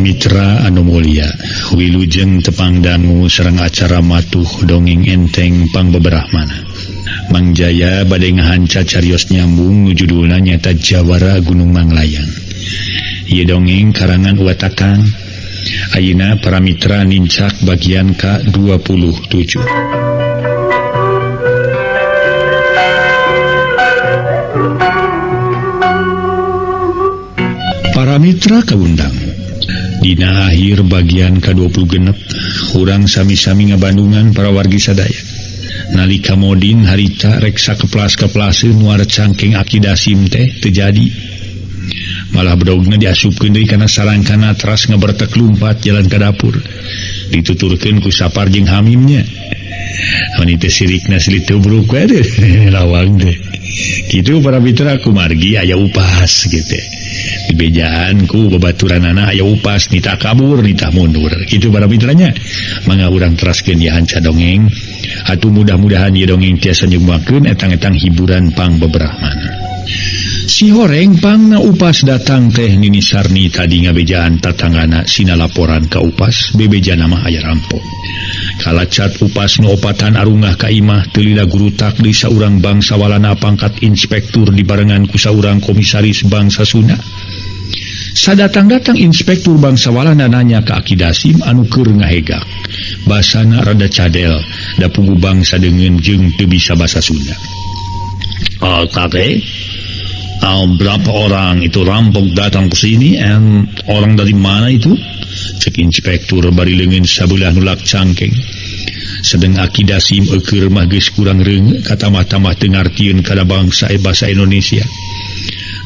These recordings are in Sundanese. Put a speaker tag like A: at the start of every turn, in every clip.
A: Para mitra anu mulia, wilujeng tepang dangu sareng acara matuh dongeng enteng pangbeberahmana. Mang Jaya bade ngahanca carios nyambung nu judulna nyaeta Jawara Gunung Manglayang. Ieu dongeng karangan Uwatakang. Ayeuna para mitra nincak bagian ka-27. Para mitra kaundang. Dina akhir bagian ka-20 genep, urang sami-sami ngabandungan para wargi sadaya. Nalika modin harita reksa keplas-keplaseun nuar cangkeng Aki Dasim teh teu jadi. Malah bedogna diasupkeun deui kana sarangkana teras ngabertek lumpat jalan ka dapur. Dituturkeun ku Sapar jeung Hamimnya. Mun teh sirikna silih tubruk we deh, lawang teh. Kitu para mitra kumargi aya upas gitu. Dibejaan ku babaturanana aya upas nita kabur nita mundur. Kitu para mitranya. Mangga urang teraskeun ieu hanca dongeng. Atuh mudah-mudahan ieu dongeng tiasa nyumbangkeun etang-etang hiburan pangbeberahmana. Si horeng pangna upas datang teh Nini Sarni tadi ngabejaan tatanggana sina laporan ka upas bebejana mah aya rampok. Kalacat upas nu opatan arungah ka imah teu lila gurutak deui saurang bangsa walana pangkat inspektur dibarengan ku saurang komisaris bangsa Sunda. Sadatang-datang inspektur bangsa walana nanya ka Aki Dasim anu keur ngahegak. Basana rada cadel da pugu bangsa deungeun jeung teu bisa basa Sunda. Kakek, berapa orang itu rampok datang ke sini and orang dari mana itu? Cek inspektur bari leungeun sabelah nulak cangkeng. Sedeng Aki Dasim eukeur mah geus kurang reungeut katamah-tamah teu ngartieun kana bangsa basa Indonesia.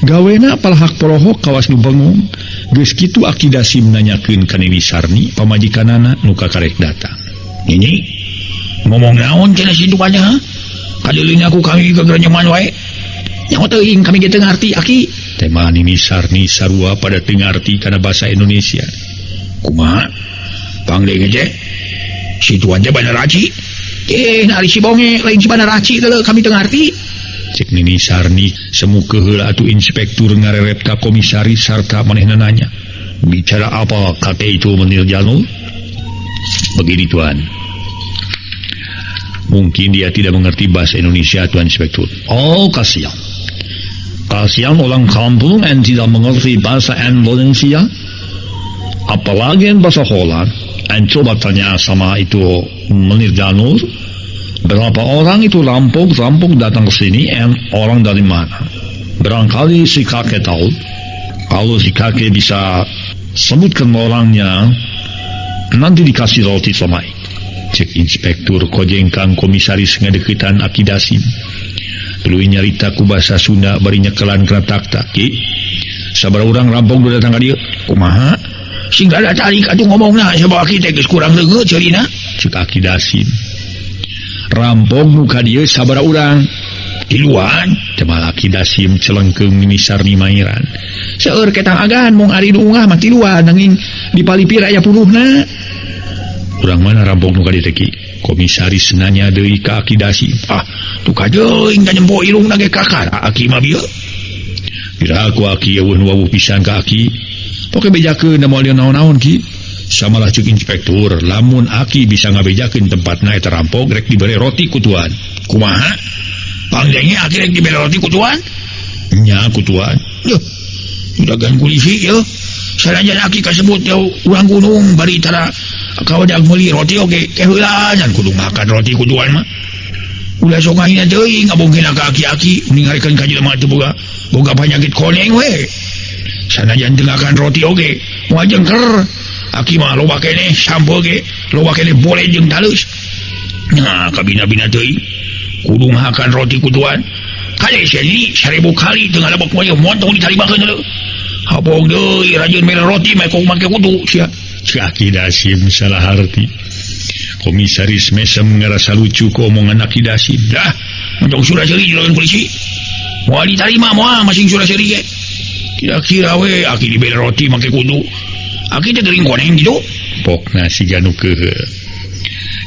A: Gawena palahak polohok kawas nu bengong. Geus kitu Aki Dasim nanyakeun ka Nini Sarni pamajikanana nu kakarek datang. Nini, ngomong naon cenah si duanya? Kadeuleun aku kami gagerenyeman wae. Nyaho teuing kami ge teu ngarti aki. Tema Nini Sarni sarua pada teu ngarti kana basa Indonesia. Kumaha? Pangdenge je. Si tuan teh Banaraci. Ari si bonge lain si Banaraci deuleu kami teu ngarti. Cek Nini Sarni semu keheula atuh inspektur ngareret ka komisaris sarta manehna nanya. Bicara apa kakek itu Menir Janul? Begini tuan. Mungkin dia tidak mengerti bahasa Indonesia tuan inspektur. Oh kasihan. Kasihan orang kampung yang tidak mengerti bahasa Indonesia, apalagi bahasa Holland. Dan coba tanya sama itu Menir Janur, berapa orang itu rampok-rampok datang ke sini, and orang dari mana? Barangkali si kakek tahu. Kalau si kakek bisa sebutkan orangnya, nanti dikasih roti sama itu. Cek inspektur kojengkang komisaris ngadeukeutan Aki Dasim. Tuluy nyarita ku basa Sunda bari nyekelan kana takta. Ki, sabaraha urang rampok nu datang ka dieu? Kumaha? Sing rada tarik atuh ngomongna sabab aki teh geus kurang leungeut ceurina. Cek Aki Dasim. Rampok nu ka dieu sabaraha urang? Tiluan. Teh Aki Dasim celengkeung Nini Sarni mairan. Seueur ketang agan mung ari nu ungah mah tiluan nanging di palipir aya puluhna. Urang mana rampok nu ka dieu teh ki? Komisaris nanya deui ka Aki Dasim. Ah, tuh kajeung da nyempo irungna ge kakar aki mah bieu. Pira ku aki eueuh nu wawuh pisan ka aki. Poke bejakeun da moal naon-naon ki. Samalah ceuk inspektur, lamun aki bisa ngabejakeun tempatna eta rampok rek dibere roti ku tuan. Kumaha? Pangdenge aki rek dibere roti ku tuan? Nya ku tuan. Yuh, juragan polisi yeuh. Sanajan aki kasebut yeuh urang gunung bari tara kawadag meuli roti oge teh heula jan kudu makan roti ku tuan mah. Ulah sok ngahina teuing ngabongkeun ka aki-aki mending ngarekeun ka jelema teu boga panyakit koneng we. Sanajan teu ngakan roti oge moal jengker. Aki mah loba keneh sampeu ge loba keneh boleh jeung taleus. Nah kabina-bina teuing kudu ngakan roti ku tuan. Kade sia ini 1000 kali teu ngalebok moal montong ditarimakeun deui. Habong deui rajin mere roti mah kok make kudu sia. Aki Dasim salah arti. Komisaris mesem ngerasa lucu ku omongan Aki Dasim. Dah, montong surah seuri juragan polisi. Moal ditarima moal masing surah seuri ge. Kira-kira we aki dibere roti make kudu. Aki teh geuring koneng gitu. Pokna siga nu keuheul.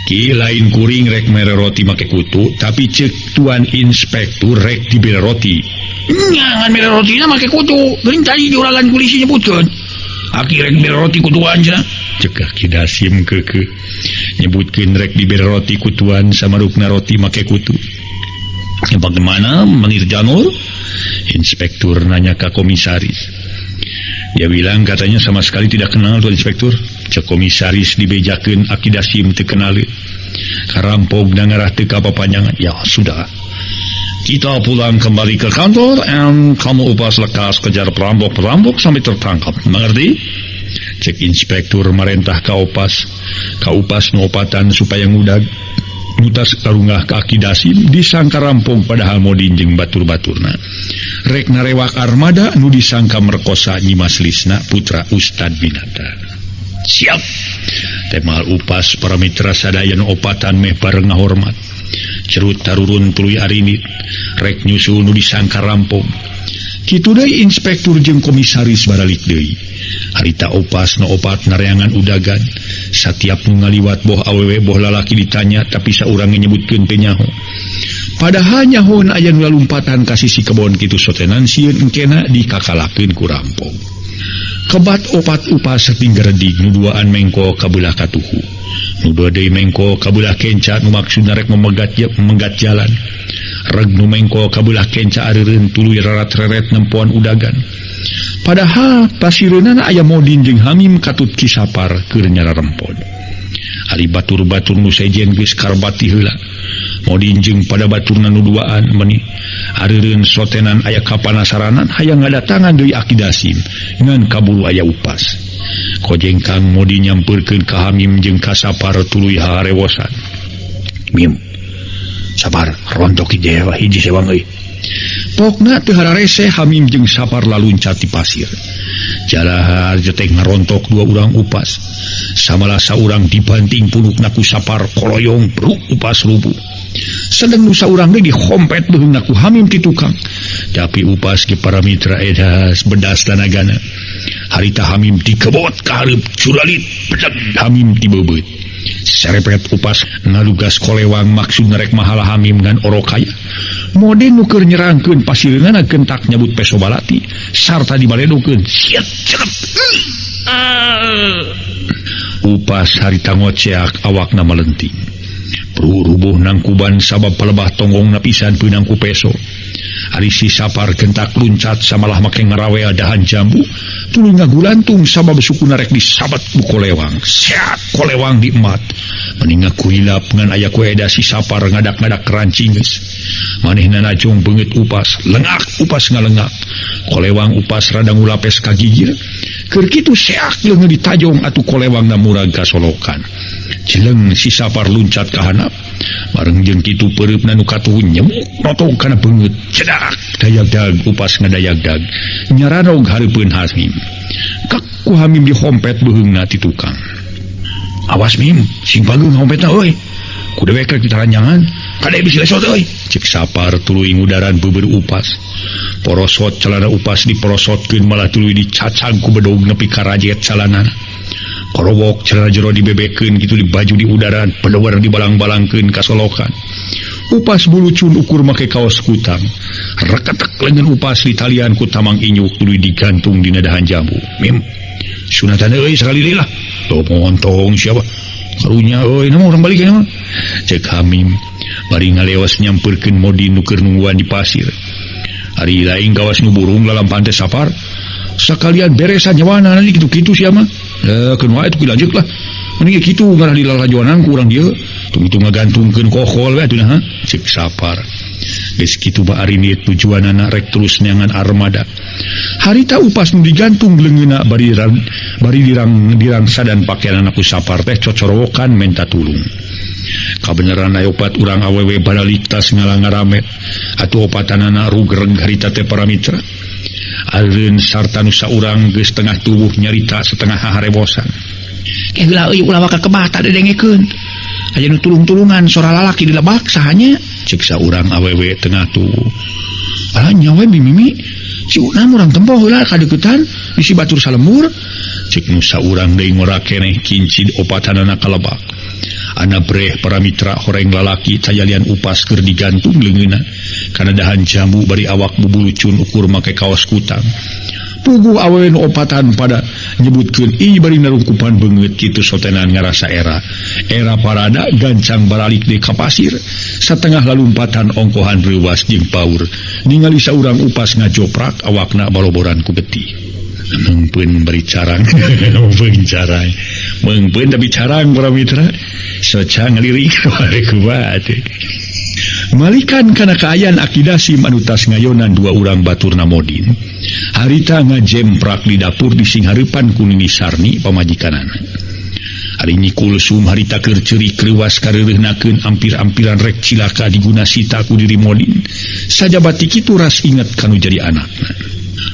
A: Ki lain kuring rek mere roti make kutu, tapi ceuk tuan inspektur rek dibere roti. Nya ngan mere rotina make kutu. Geuring tadi juragan polisi nyebutkeun. Aki rek dibere roti ku tuan cenah. Cek Aki Dasim keukeuh. Nyebutkeun rek dibere roti ku tuan samarukna roti make kutu. Ya, bagaimana Menir Janur? Inspektur nanya ke komisaris. Dia bilang katanya sama sekali tidak kenal tuan inspektur. Cek komisaris dibejakeun Aki Dasim teu kenaleun. Karampok da ngarah teu kapapanjangan. Ya sudah. Kita pulang kembali ke kantor and kamu upas lekas kejar perampok-perampok sampai tertangkap. Mengerti? Cek inspektur marentah ka upas. Ka upas nu opatan supaya ngudag. Ngutas karungah ka Aki Dasim disangka rampok padahal Modin jeung batur-baturna. Rek narewak armada nu disangka merkosa Nyimas Lisna putra Ustad Binata. Siap. Temal upas para mitra sadaya nu opatan meh bareng ngahormat. Cerut tarurun tuluy arinit rek nyusul nu disangka rampok. Kitu deui inspektur jeung komisaris baralik deui. Harita upas nu opat nareangan udagan. Satiap nu ngaliwat boh awewe boh lalaki ditanya tapi saurang nyebutkeun teu nyaho. Padahal nyahoeun aya nu lalumpatan ka sisi kebon kitu sotenan sieun engkena dikakalakeun ku rampok. Kebat opat upas satinggeredig nu duaan mengko kabelah katuhu. Nu dua deui mengko kabelah kenca nu maksudna rek memegat jalan. Reg nu mengko kabelah kenca areureun tuluy rarat-reret nempoan udagan. Padahal pasireunana aya Modin jeung Hamim katut Ki Sapar keur nyararempod. Ari batur-batur nu sejen geus karbati heula. Modin jeung pada baturna nu duaan meuni areureun sotenan aya kapanasaranan hayang ngadatangan deui Aki Dasim ngan kaburu aya upas. Kojengkang Modin nyampeurkeun ka Hamim jeung ka Sapar tuluy harewosan. Mim Sapar rontok hiji hiji sewang euy. Pokna teu hararese Hamim jeung Sapar laluncat di pasir. Jalahar jetek ngarontok dua urang upas. Samalah saurang dibanting punukna ku Sapar koloyong bruk upas rubuh. Sedeng nu saurang deui dihompet beuheungna ku Hamim ti tukang. Tapi upas ge para mitra edas bedas tanagana. Harita Hamim dikebot ka hareup curalit bedeg Hamim tibeubeut. Serepet upas ngalugas kolewang maksud rek mahala Hamim ngan orokaya. Modin nu keur nyerangkeun pasireunana gentak nyabut peso balati sarta dibaledokeun. Siet cerep. Upas harita ngoceak awakna melenting. Rubuh nangkuban sabab palebah tonggong napisan peunang ku peso. Ari si Sapar gentak luncat samalah make ngarawea dahan jambu tuluy ngagulantung sabab sukuna rek disabat ku kolewang. Seat kolewang diemat. Meni ngaku hilap ngan aya ku eda si Sapar ngadak-ngadak rancingeus. Manehna najong beungeut upas, lengak upas ngalengak. Kolewang upas rada ngulapes ka gigir. Keur kitu seak leungeun ditajong atuh kolewangna murag ka solokan. Jeleng si Sapar luncat ka handap. Bareng jeung kitu peureupna nu katuhu nyemuk notong kana beungeut. Cedak dayagdag upas ngadayagdag. Nyaranog hareupeun Hamim. Kak ku Hamim dihompet beuheungna ti tukang. Awas Mim, sing pageung hompetna euy. Ku dewek rek ditaranjangan, kade bisi lesot euy. Cek Sapar tuluy ngudaran beubeur upas. Porosot celana upas diporosotkeun malah tuluy dicacag ku bedog nepi ka rajet calanana. Korowok celana jero dibebekeun kitu di baju di udaran, pedower dibalang-balangkeun ka solokan. Upas bulucun ukur make kaos kutang. Reketek leungeun upas di talian ku tamang inyuk tuluy digantung dina dahan jambu. Mim, sunatan euy sakali deui lah. Tuh montong siapa? Karunya euy, nama urang balik mah. Cek Hamim bari ngalewas nyampeurkeun Modin nu keur nungguan di pasir. Ari lain kawas nu burung lalampan teh Sapar. Sakalian beresan nyawana nanti kitu-kitu sia mah. Keun wae atuh lanjut lah. Mending kitu ngarah di lalajoanan ku urang dieu. Tunggu ngagantungkeun kohol we atuh nah. Cek Sapar. Geus kitu mah ari niat tujuanana rek terus neangan armada. Harita upas nu digantung leungeunna bari dirang dirangsa pakaianana ku Sapar teh cocorowokan menta tulung. Kabeneran aya opat urang awewe baralik tas ngalang-ngaramet. Atuh opatanana rugreg harita teh para mitra. Areun sarta nu saurang geus setengah tubuh nyarita setengah haharebosan. Heula euy ulah waka kebah tadi dengekeun. Aya nu tulung-tulungan sora lalaki di lebak sahanya. Cek saurang awewe tengah tubuh. Alah nyawe mimimi ciuna urang tempo heula kadeuketan bisi batur salembur. Cek nu saurang deui ngora keneh kincid opatanana ka lebak. Ana breh para mitra horeng lalaki tayalian upas keur digantung leungeunna kana dahan jambu bari awak bubulucun ukur make kaos kutang. Puguh awewe nu opatan pada nyebutkeun ih bari narungkupan beungeut kitu sotenan ngarasa era. Era parada gancang baralik deui ka pasir. Satengah lalumpatan ongkohan reuwas jeung paur. Ningali saurang upas ngajoprak awakna baloboran ku getih. Mengpeun bari carang, mengpeun carang. Mengpeun tapi carang para mitra. Soca ngalirik wae kuat. Malikan kana kaayaan Aki Dasim anu tas ngayonan dua urang baturna Modin. Harita ngajemprak di dapur di singhareupan ku Nini Sarni pamajikanana. Ari Nyi Kulsum harita keur ceurik reuwas kareureuhnakeun ampir-ampiran rek cilaka diguna sita ku diri Modin. Sajabati kitu ras inget kanu jadi anakna.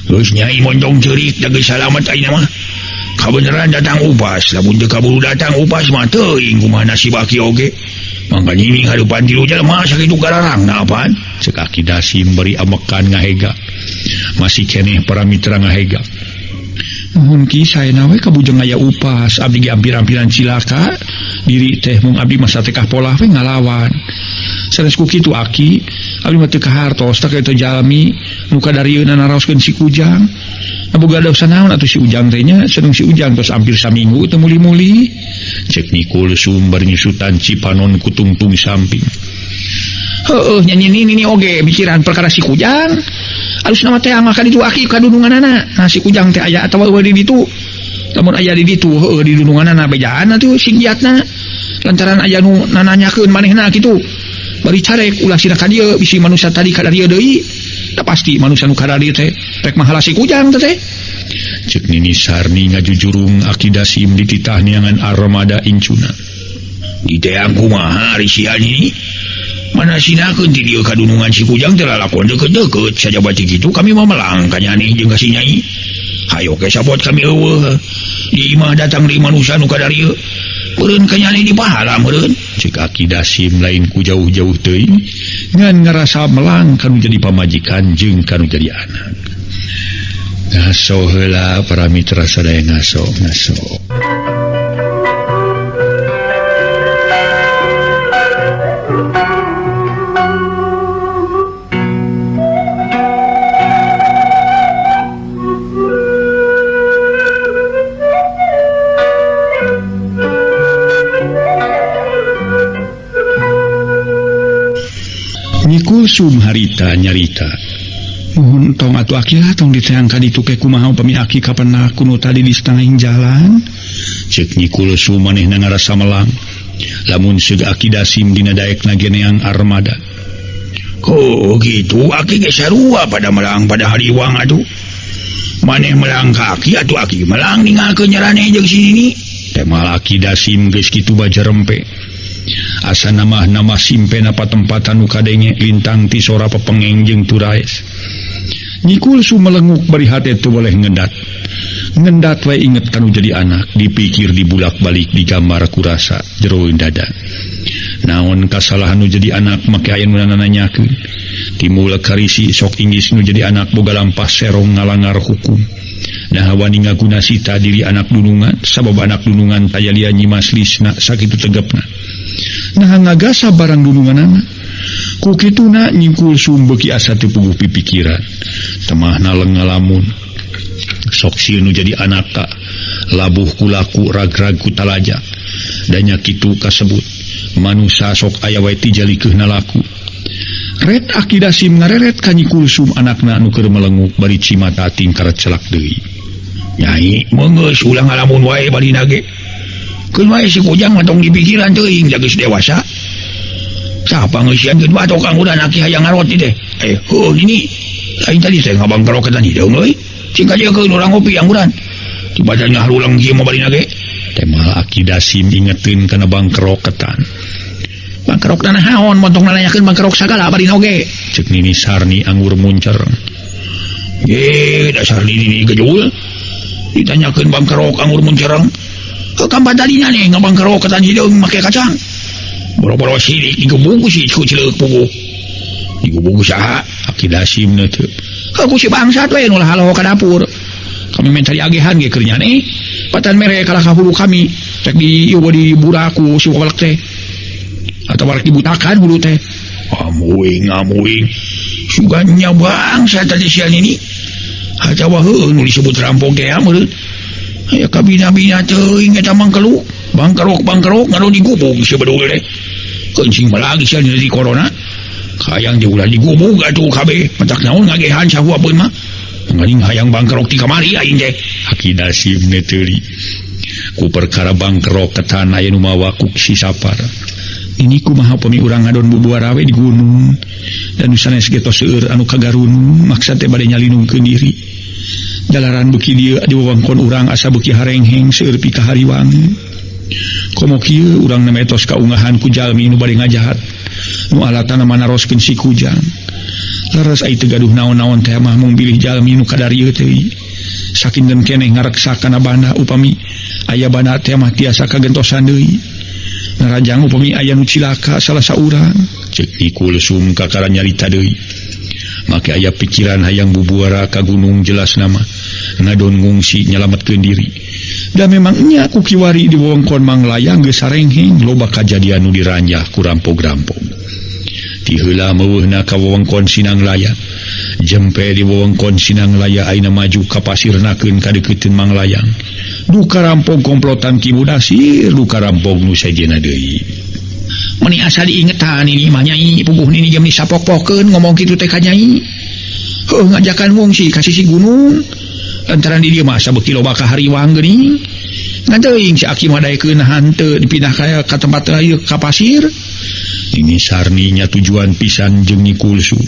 B: Geus nyai montong ceurik da geus salamet ayeuna mah. Kabeneran datang upas, lamun teu kaburu datang upas mah teuing kumaha nasib aki oge. Mangga nyini hareupan tilu jelema sakitu gararangna apaan?
A: Ceuk Aki Dasim bari amekan ngahega. Masih keneh para mitra ngahega. Nuhun ki saena we kabujeng aya upas, abdi ge ampir-ampiran cilaka, diri teh mung abdi masa tekah polah we ngalawan. Sanes ku kitu aki, abdi mah teu kahartos teh ka jalmi nu kadarieuna naraoskeun si Kujang. Boga dosa naon atuh si Ujang teh nya, seneng si Ujang tos hampir saminggu teu muli-muli. Cek Nyi Kulsum bari nyusutan cipanon ku tungtung samping. Heueuh nya nyi nini oge mikiran perkara si Kujang. Alus nama teh makan itu aki kadununganana. Nah si Kujang teh aya atawa eueuh di ditu. Lamun aya di ditu heueuh di dununganana bejaan atuh sing giatna. Lantaran aya nu nananyakeun manehna kitu. Bari carek ulah sina ka dieu bisi manusia tadi ka dieu deui. Da pasti manusia nu ka dieu teh rek mahala si Kujang teh. Cek Nini Sarni ngajujurung Aki Dasim dititah neangan armada incuna.
B: Diteang kumaha ari sia ini? Mana sinakeun ti dieu kadunungan si Kujang teh lalakon deukeut-deukeut sajabati kitu kami mah melang ka nyani jeung ka si Nyai. Hayo ke sapot kami eueuh. Di imah datang di manusia nu kadarieu. Meureun ka nyani di pahala meureun.
A: Cek Aki Dasim lain ku jauh-jauh teuing ngan ngarasa melang kanu jadi pamajikan jeung kanu jadi anak. Ngaso heula para mitra sadaya ngaso ngaso. Nyi Kulsum harita nyarita. Nuhun tong atuh aki lah tong diteang ka ditu ke kumaha upami aki kapenak kuno tadi di setengah jalan. Cek Nyi Kulsum manehna ngarasa melang. Lamun seug Aki Dasim dina daekna geneang armada.
B: Oh gitu aki ge sarua pada melang pada hariwang atuh. Maneh melang ka aki atuh aki melang ninggalkeun nyarane jeung si nini.
A: Temal Aki Dasim geus kitu baja rempe. Asa nama-nama simpen apa tempatan nu kadenge lintang ti sora pepengeng jeung turaes. Nyi Kulsum melenguk bari hate teu boleh ngendat. Ngendat we inget kanu jadi anak, dipikir dibulak-balik digambar kurasa jeroeun dada. Naon kasalahan nu jadi anak make aya nu nananyakeun. Timbul karisi sok inggis nu jadi anak boga lampah serong ngalangar hukum. Nah wani ngaguna sita diri anak dunungan sabab anak dunungan taya lia Nyi Mas Lisna sakitu tegepna. Nah ngagasa barang dununganana. Ku kituna Nyi Kulsum beuki asa teu puguh pipikiran. Temahna lengalamun. Sok sieun nu jadi anak ka labuh kulaku rag-rag ku talaja. Danya kitu kasebut manusa sok aya wae ti jalikeunna laku. Ret Aki Dasim ngareret ka Nyi Kulsum anakna anu keur melenguk bari cimata tingkar celak deui.
B: Nyai meunggeus ulah ngalamun wae bari nage. Keun wae si Kujang mah tong dipikiran teuing da geus dewasa. Sapa ngeusian keun batok angguran aki hayang ngaroti teh. Heuh nini. Lain tadi saya ngabangkeroketan hideung euy. Cing kajekeun urang ngopi angguran. Dibadanya halulang kieu mah bari nage.
A: Temal Aki Dasim ingeteun kana bangkeroketan.
B: Bangkerok tanah haon montong nanyakeun bangkerok sagala bari oge.
A: Cek Nini Sarni anggur muncer.
B: Ye dasar nini gejul. Ditanyakeun bangkerok anggur muncereng. Kampan tadinya nih ngabangkeroketan hideung make kacang. Boro-boro sirik digubungku si ku cileuk puguh. Digubungku saha?
A: Aki Dasim teu.
B: Ku si bangsat we nu halo ka dapur. Kami mencari agehan ge keur nyane. Patan mere kalah ka hulu kami. Rek di ieu di buraku si kolek teh. Atau rek dibutakan hulu teh. Amuing amuing. Suganya bangsa tadi sian ini. Hacawa heueuh nu disebut rampok teh meureun. Aya kabina-bina teuing eta mangkeluk, bangkerok-bangkerok ngadon digubug si bedul teh. Kencing lagi sia di corona. Hayang jeung ulah digubug atuh kabeh, matak naon ngagehan sahuapeun mah. Ngaling hayang bangkerok ti kamari aing teh.
A: Aki Dasim neteuri. Ku perkara bangkerok ketan aya nu mawa ku si Sapar. Ini kumaha upami urang ngadon bubuara we di gunung. Dan nu sanes ge tos seueur anu kagarunung maksa teh bade nyalinungkeun diri. Jalaran beuki dieu di wewengkon urang asa beuki harengheng seueur pikahariwang. Komo kieu urang na tos kaungahan ku jalmi nu bade ngajahat. Nu alatana manaroskeun si Kujang. Leres ai teu gaduh naon-naon teh mah mung bilih jalmi nu kadarieu teh. Sakinten keneh ngareksa kana banda upami aya banda teh mah tiasa kagentosan deui. Narajang upami aya nu cilaka salah saurang. Ceuk Nyi Kulsum kakara nyarita deui. Make aya pikiran hayang bubuara ka gunung jelas nama ngadon ngungsi nyalametkeun diri. Da memang nya ku kiwari di wewengkon Manglayang geus sarengheng loba kajadian nu diranjah ku rampog-rampog. Ti heula meuweuhna ka wewengkon Sinanglaya. Jempe di wewengkon Sinanglaya ayeuna maju ka pasirnakeun ka deukeutkeun Manglayang. Duka rampog komplotan Ki Mudasir, duka rampog nu sejenna deui.
B: Meni asa diingetan ini mah nyai puguh nini jam disapok-pokeun ngomong kitu teh ka nyai. Heuh ngajakan ngungsi ka sisi gunung. Lantaran di dieu mah asa beuki loba kahariwang geuning. Ngan teuing si aki mah daekeun hanteu dipindah ka tempat lain ka pasir.
A: Nini Sarni nya tujuan pisan jeung Nyi Kulsum.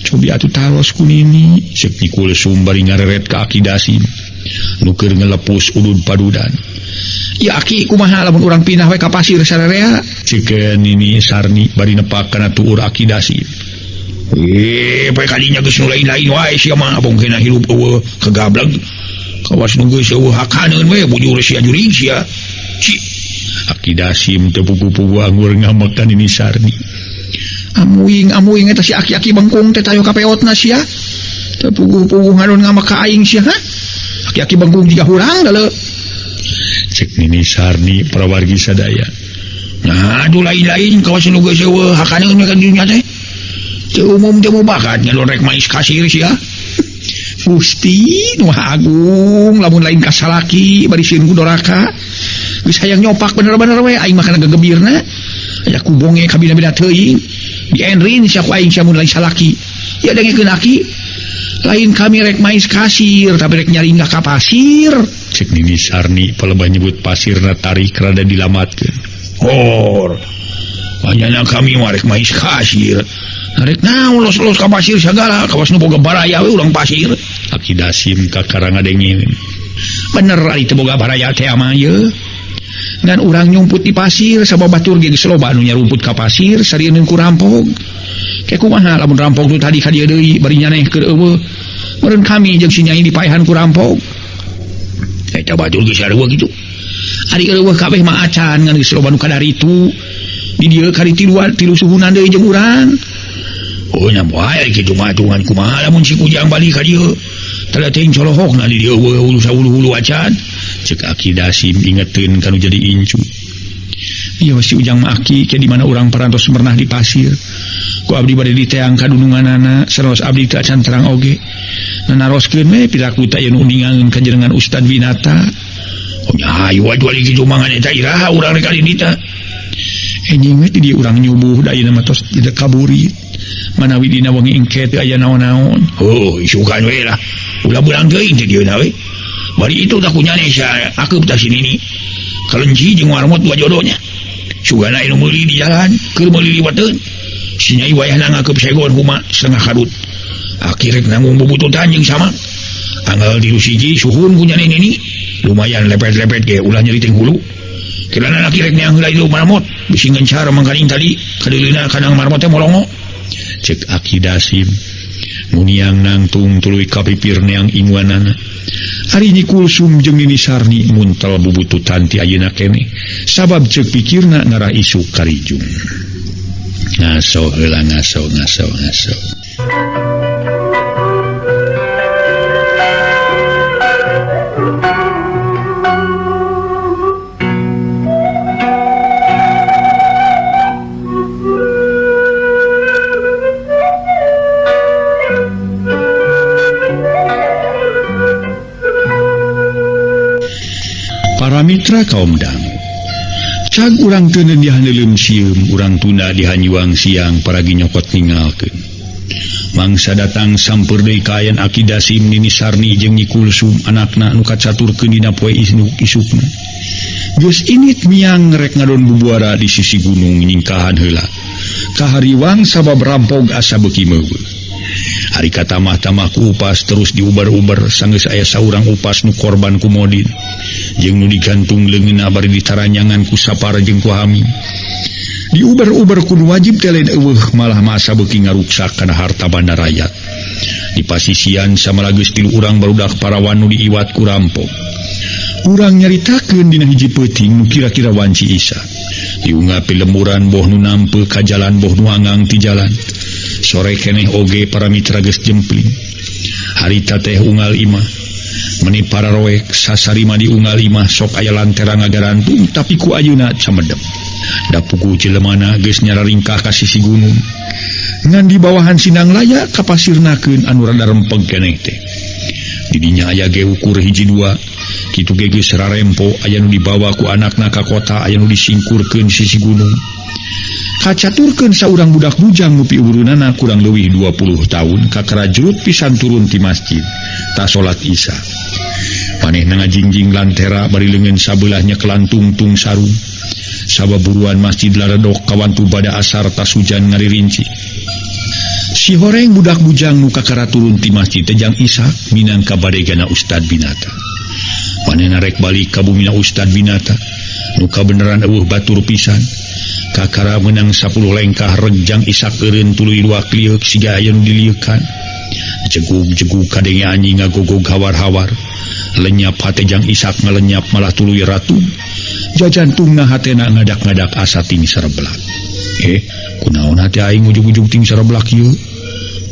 A: Cobi atuh taros ku nini, ceuk Nyi Kulsum bari ngareret ka Aki Dasim. Nu keur ngelepus udud padudan.
B: Ya aki kumaha lamun urang pindah we ka pasir sararea?
A: Ceuk Nini Sarni bari nepak kana tuur Aki Dasim.
B: Poe kadinya geus nu lain-lain wae sia mah bongkena hirup eueuh kegableg. Kawas nu geus eueuh hakaneun we bujur sia jurig sia. Ci
A: Aki Dasim teu pugu-pugu anggur ngamekan Nini Sarni.
B: Amuing-amuing eta si aki-aki bengkung teh tayo kapeotna sia. Teu puguh-puguh ngadon ngamek ka aing sia ha? Aki-aki bengkung jiga hurang dale.
A: Cek Nini Sarni prawargi sadaya.
B: Nah, aduh lain-lain kawas nu geus eueuh hakaneun we ka dinya teh. Teu umum teu mubakat ngadon rek mais kasir sia. Gusti nu Agung lamun lain ka salaki bari sieun ku doraka. Geus hayang nyopak bener-bener we aing mah kana gegebirna. Aya ku bonge kabina-bina teuing. Dienrin sia ku aing sia mun lain salaki. Ya dengekeun aki. Lain kami rek mais kasir tapi rek nyaringah ka pasir.
A: Cek Nini Sarni palebah nyebut pasirna tarik rada dilamatkeun.
B: Hor. Banyakna kami mah rek mais kasir. Rek naon los-los ka pasir sagala kawas nu boga baraya we urang pasir.
A: Aki Dasim kakara ngadengin.
B: Bener ari teu boga baraya teh mah ieu. Ngan urang nyumput di pasir sabab batur ge geus loba anu nyarumput ka pasir sarieun ku rampok. Ke kumaha lamun rampok tu tadi ka dieu deui bari nyaneh keur eueuh. Meureun kami jeung si nyai dipaehan ku rampok. Eta batur geus sarua kitu. Ari eueuh kabeh mah acan ngan geus loba nu kadaritu. Di dieu kari tiluan tilu suhunan deui jeung urang. Oh nya wae kitu mah tungan kumaha lamun si Kujang balik ka dieu. Teu teuing colohokna di dieu eueuh hulu saulu-hulu acan.
A: Cek Aki Dasim ingeteun kanu jadi incu. Ieu si Ujang mah aki ke di mana urang parantos pernah di pasir. Ku abdi bade diteang ka dununganana sanaos abdi teu acan terang oge. Nanaroskeun we piraku teh aya nu uningangeun ka jenengan Ustad Winata.
B: Oh nya hayu atuh ari kitu mah ngan eta iraha urang rek ka
A: Enjing we di dieu urang nyubuh da ayeuna mah tos tidak kaburi. Manawi dina wengi engke teu aya naon-naon.
B: Oh, isukan we lah. Ulah beurang teuing teh dieu we. Bari itu tak kunyane sia akeup tah si nini. Kalenci jeung warmot dua jodohnya. Sugana anu meuli di jalan, keur meuli liwateun. Si nyai wayahna ngakeup segon huma setengah kadut. Akhir rek nanggung bubututan jeung sama. Anggal tilu siji suhun kunyane nini. Lumayan lepet-lepet ge ulah nyeri ting hulu. Kirana laki rek neang heula itu marmot, bisi ngencar mangkaning tadi, kadeuleuna kanang marmot teh molongo.
A: Cek Aki Dasim muniang nangtung tuluy kapipir neang inguanana. Ari Nyi Kulsum jeung Nini Sarni muntel bubututan ti ayeuna keneh sabab ceuk pikirna ngarah isuk karijung. Ngaso heula ngaso ngaso ngaso. mitra kaum dangu. Cag urang teuneun dihaneuleum sieum, urang tunda dihanyuang siang paragi nyokot ningalkeun. Mangsa datang sampeur deui kaayaan Aki Dasim, Nini Sarni jeung Nyi Kulsum anakna nu kacaturkeun dina poe isukna. Geus init miang rek ngadon bubuara di sisi gunung nyingkahan heula. Kahariwang sabab rampog asa beuki meuweuh. Ari katamah-tamah ku upas terus diubar-ubar sanggeus aya saurang upas nu korban ku Modin. Jeung nu digantung leungeunna bari ditaranyangan ku Sapar jeung ku Hamim. Diubar-ubar ku nu wajib teh lain eueuh malah masa beuki ngaruksak kana harta banda rakyat. Di pasisian samala geus tilu urang barudak parawan nu diiwat ku rampok. Urang nyaritakeun dina hiji peuting nu kira-kira wanci Isa. Diungapi lemburan boh nu nampe ka jalan boh nu angang ti jalan. Sore keneh oge para mitra geus jempling. Harita teh unggal imah. Meni pararoek sasarima di unggal imah sok aya lantera ngagarantung tapi ku ayeuna camedep. Da puguh jelemana geus nyararingkah ka sisi gunung. Ngan di bawahan Sinang Laya kapasirnakeun anu rada rempeg keneh teh. Didinya aya ge ukur hiji dua. Kitu ge geus rarempo aya nu dibawa ku anakna ka kota aya nu disingkurkeun sisi gunung. Kacaturkeun saurang budak bujang nu piureunana kurang leuwih 20 tahun kakara jurut pisan turun ti masjid ta salat Isya. Manehna ngajingjing lantera bari leungeun sabelah nyekelan tungtung sarung. Sabab buruan masjid laredok kawantu bada asar tas hujan ngaririnci. Si horeng budak bujang nu kakara turun ti masjid teh Jang Ishak minangka badegana Ustad Binata. Manehna rek balik ka bumina Ustad Binata nu kabeneran eueuh batur pisan. Kakara menang 10 lengkah rejang Ishak eureun tuluy luak lieuk siga aya nu dilieukan. Jegug-jegug kadenge anjing ngagogog hawar-hawar. Lenyap hate Jang Ishak ngalenyap malah tuluy ratu. Jajantungna hatena ngadak-ngadak asa ting sareblak. Kunaon hate aing ujug-ujug ting sareblak ieu?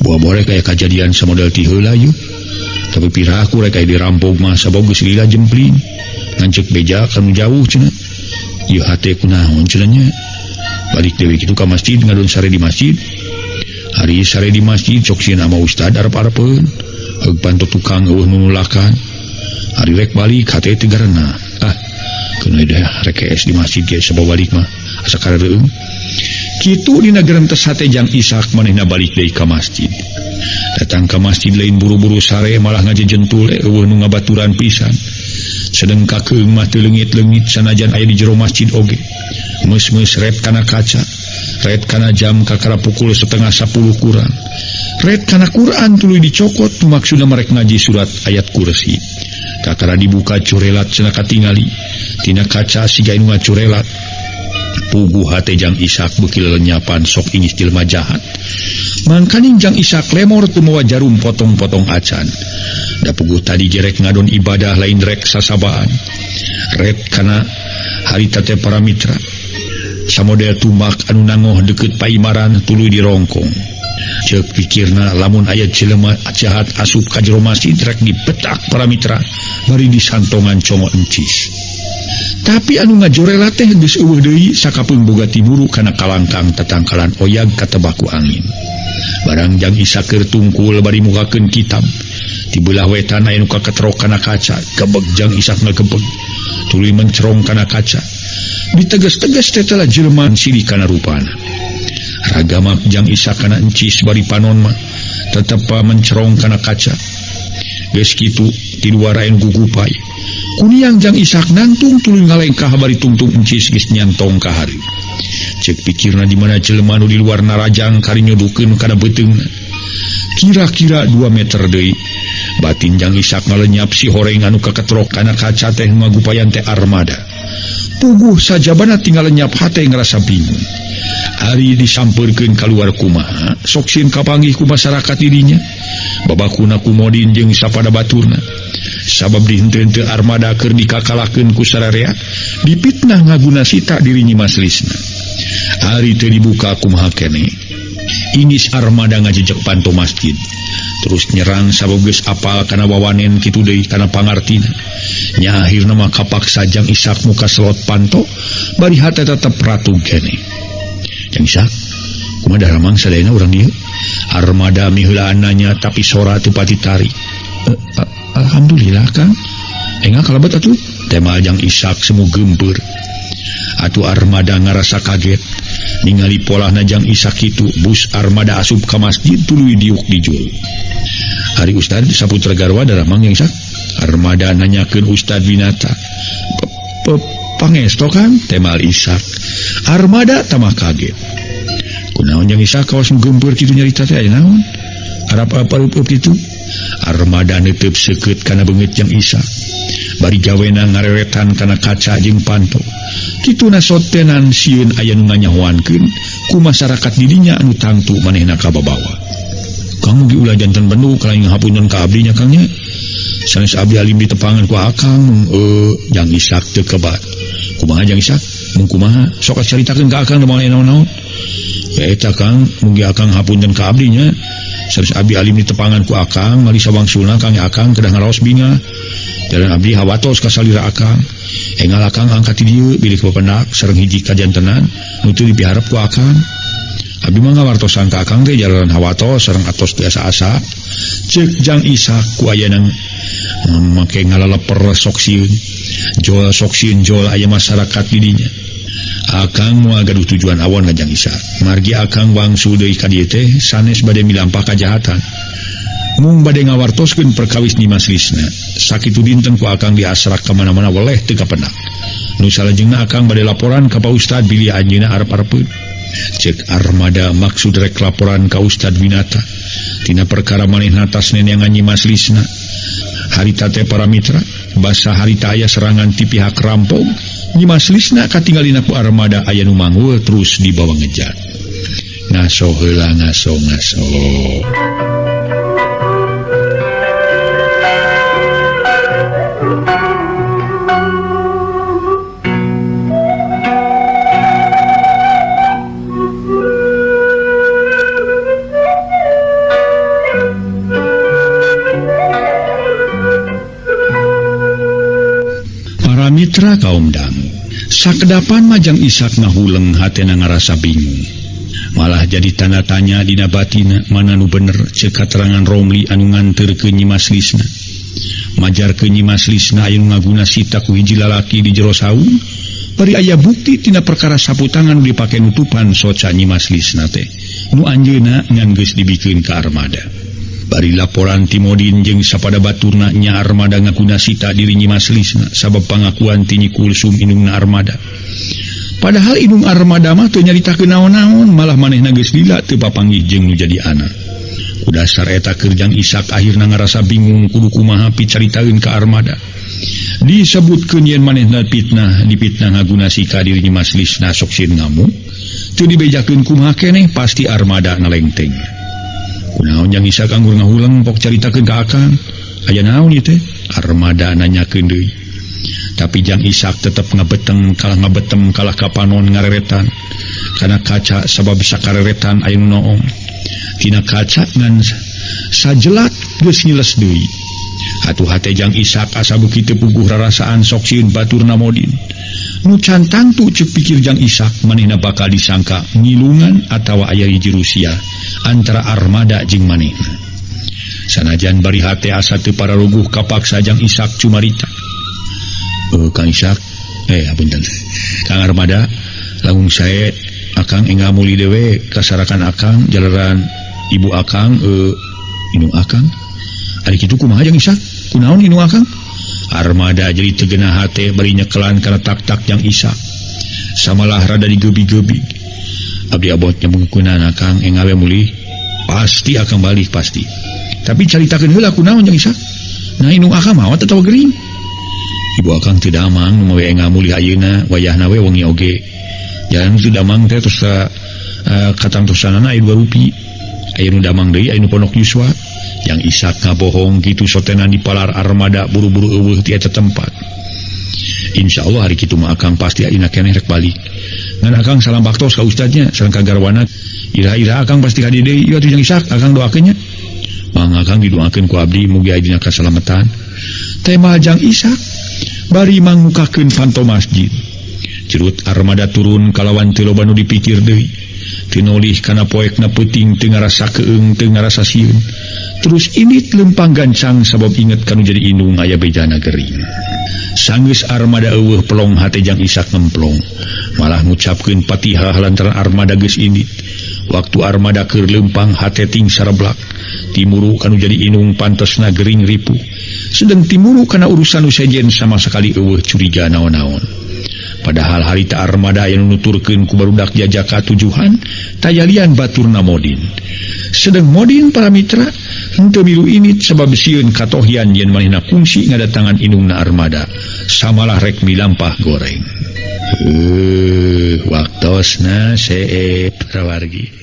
A: Buah borek aya kajadian samodel ti heula ieu. Tapi piraku rek aya dirampok mah sabab geus lila jempling. Ngancek beja kanu jauh cenah. Ieu hate kunaon cenah nya? Balik deui kitu ka masjid ngadon sare di masjid. Hari sare di masjid sok sieun ama ustad arep-arepeun. Heug panto tukang eueuh nu nulakan. Hari rek balik hate teu garena. Ah, keun deh rek es di masjid ge sabab balik mah asa kareureung. Kitu dina gerentes hate Jang Ishak manehna balik deui ka masjid. Datang ka masjid lain buru-buru sare malah ngajejentul eueuh nu ngabaturan pisan. Sedeng kakeung mah teu leungit-leungit sanajan aya di jero masjid oge. Meus-meus ret kana kaca, ret kana jam kakara pukul 9:30 kurang. Ret kana Quran tuluy dicokot nu maksudna marek ngaji surat ayat kursi. Kakara dibuka curelat cenah katingali tina kaca siga nu ngacurelat. Puguh hate Jang Ishak beuki lelenyapan sok ingis jelema jahat. Mangkaning Jang Ishak lemor teu mawa jarum potong-potong acan. Da puguh tadi jerek ngadon ibadah lain rek sasabaan. Ret kana harita teh para mitra. Samodel tumak anu nangoh deukeut paimaran tuluy dirongkong. Ceuk pikirna lamun aya jelema jahat asup ka jero masjid rek dipetak para mitra bari disantongan congo encis. Tapi anu ngajorela teh geus eueuh deui sakapeung boga tiburu kana kalangkang tatangkalan oyag katebaku angin. Barang Jang Ishak keur tungkul bari mukakeun kitab. Di belah wetan aya nu kaketrok kana kaca, gebeg Jang Ishak ngagebeg. Tuluy mencerong kana kaca. Diteges-teges teh telah jelema sili kana rupana. Ragamak Jang Ishak kana encis bari panon mah tetep mencerong kana kaca. Geus kitu ti luar aya nu gugupai. Kuniang Jang Ishak nangtung tuluy ngalengkah bari tungtung encis geus nyantong ka hareup. Ceuk pikirna di mana jelema nu di luar narajang kari nyodukeun kana beuteungna. Kira-kira 2 meter deui. Batin Jang Ishak ngalenyap si horeng anu kaketrok kana kaca teh ngagupayan teh armada. Puguh sajabana tinggal lenyap hate ngerasa bingung. Ari disampeurkeun kaluar kumaha, sok sieun kapanggih ku masyarakat dirinya. Babakuna ku Modin jeung sapada baturna. Sabab dihenteu-henteu armada keur dikakalakeun ku sararea, dipitnah ngaguna sita diri Nyi Mas Lisna. Ari teu dibuka kumaha keneh. Ingis armada ngajejek panto masjid. Terus nyerang sabab geus apal kana wawanen kitu deui kana pangartina. Nya akhirna mah kapaksa Jang Ishak muka selot panto bari hate tetep ratug keneh. Jang Ishak, kumaha daramang sadayana urang ieu? Armada miheulaan nanya tapi sora teu pati tarik. Alhamdulillah Kang. Enggal kalebet atuh.
B: Tema Jang Isak semu gempeur. Atuh Armada ngarasa kaget ningali polahna Jang Isak kitu bus Armada asup ka masjid tuluy diuk di juru. Ari Ustad Saputra Garwa daramang Jang Isak? Armada nanyakeun Ustad Winata. Pangesto kan temal Isak. Armada tamah kaget. Kunaon Jang Isak kawas nu gempeur kitu nyarita teh aya naon? Arab apa kitu? Armada neuteub seukeut kana beungeut Jang Isak. Bari gawena ngareretan kana kaca jeung panto. Kituna sotenan sieun aya nu nganyahoankeun ku masyarakat didinya anu tangtu manehna kababawa. Kang mugi ulah janten bendu kalaing ngahapunten ka abdi nya Kang nya. Sanes abdi alim ditepangan ku akang Jang Isak teu kebat. Kumaha Jang Isak? Mung kumaha? Sok caritakeun ka akang moal naon-naon. Ya eta Kang, mugi akang hapunten ka abdi nya. Sanes abdi alim ditepangan ku akang, mali sawangsulna Kang akang kedah ngaraos bingah. Jalan abdi hawatos ka salira akang. Engal akang angkat di dieu bilih bapenak sareng hiji kajantenan nu teu dipiharep ku akang. Abdi mah ngawartosan ka akang teh jalanan hawatos sareng atos biasa asa. Ceuk Jang Isak ku ayana make ngalaleper sok sieun. Jol sok sieun jol aya masyarakat di dinya. Akang moal gaduh tujuan awon ka Jang Isak. Margi akang wangsul deui ka dieu teh sanes bade milampah kajahatan. Mung bade ngawartoskeun perkawis Nyimas Lisna. Sakitu dinten ku akang diasrak ka mana-mana weleh teu kapenak. Nu salajengna akang bade laporan ka Pak Ustad bilih anjeunna arep-arepeun. Ceuk Armada maksud rek laporan ka Ustad Winata. Tina perkara manehna tas neneangan Nyimas Lisna. Harita teh para mitra, basa harita aya serangan ti pihak rampok, Nyimas Lisna katinggalina ku Armada aya nu manggul terus dibawa ngejar. Ngaso heula ngaso ngaso. Mitra kaum dangu, sakedapan Majang Isak ngahuleng hatena ngarasa bingung. Malah jadi tanda tanya dina batina mana nu bener ceuk katerangan Romli anu nganterkeun Nyimas Lisna. Majarkeun Nyimas Lisna aya nu ngaguna sita ku hiji lalaki di jero saung, bari aya bukti tina perkara sapu tangan nu dipake nutupan soca Nyimas Lisna teh. Nu anjeunna ngan geus dibikeun ka Armada. Bari laporan Timodin jeung sapada baturna nya Armada ngakuna sita diri Nyimas Lisna sabab pangakuan ti Nyi Kulsum indungna Armada. Padahal indung Armada mah teu nyaritakeun naon-naon, malah manehna geus lila teu papanggih jeung nu jadi anak. Ku dasar eta keur Jang Isak akhirna ngarasa bingung kudu kumaha picaritaeun ka Armada. Disebutkeun yen manehna fitnah, dipitnah ngaguna sika diri Nyimas Lisna sok sieun ngamuk. Teu dibejakeun kumaha keneh pasti Armada nalengteng. Kunaon Jang Isak anggur ngahuleng pok caritakeun ka akang. Aya naon ieu teh? Armada nanyakeun deui. Tapi Jang Isak tetep ngabeteng kalah ka panon ngareretan. Kana kaca sabab sakareretan aya nu noong. Tina kaca ngan sajelat geus ngiles deui. Atuh hate Jang Isak asa beuki teu puguh rarasaan sok sieun baturna modin. Nu can tangtu ceuk pikir Jang Isak manehna bakal disangka ngilungan atawa aya hiji Rusia antara Armada jeung manehna. Sanajan bari hate asa teu pararuguh kapaksa Jang Isak cumarita. Kang Isak, apunten. Kang Armada, langkung sae akang enggal muli dewe kasarakan akang jalaran ibu akang indung akang. Ari kitu kumaha Jang Isak? Kunaon indung akang? Armada jadi teu geunah hate bari nyekelan kana tak-tak Jang Isak. Samalah rada digebi-gebi. Abdi abot nyambungkeun akang enggal we mulih. Pasti akang balik pasti. Tapi caritakeun heula kunaon Jang Isak? Nah indung akang maot atawa gering? Ibu akang teu damang nu we enggal mulih ayeuna wayahna we wengi oge. Jalan teu damang teh terus katangtosanana aya 2 rupi. Aya nu damang deui aya nu pondok yuswa. Jang Isak ngabohong kitu sotenan di palar Armada buru-buru eueuh ti eta tempat. Insyaallah hari kitu mah akang pasti ayeuna keneh rek balik. Ngan akang salam baktos ka ustadnya sareng ka garwana. Ira-ira akang pasti ka dieu deui. Ieu atuh Jang Isak akang doakeun nya. Mang akang didoakeun ku abdi mugi aya dina kasalametan. Tema Jang Isak bari mangukakeun panto masjid. Cerut Armada turun kalawan teu loba nu dipikir deui. Teu nolih kana poekna peuting teu ngarasa keung teu ngarasa sieun. Terus ini lempang gancang sabab inget kanu jadi indung aya bejana gering.
A: Sanggeus armada eueuh pelong hate Jang Isak ngemplong. Malah ngucapkeun Fatihah lantaran armada geus indit. Waktu armada keur leumpang hate ting sareblak. Timuru kanu jadi inung pantesna gering ripuh. Sedang timuru kana urusan nu sejen sama sekali eueuh curiga naon-naon. Padahal harita armada aya nu nuturkeun ku barudak jajaka tujuhan tayalian baturna Modin. Sedang Modin para mitra henteu milu init sabab sieun katohian yen manehna kungsi ngadatangan inungna armada. Samalah rek milampah goreng. Waktosna seep rawargi.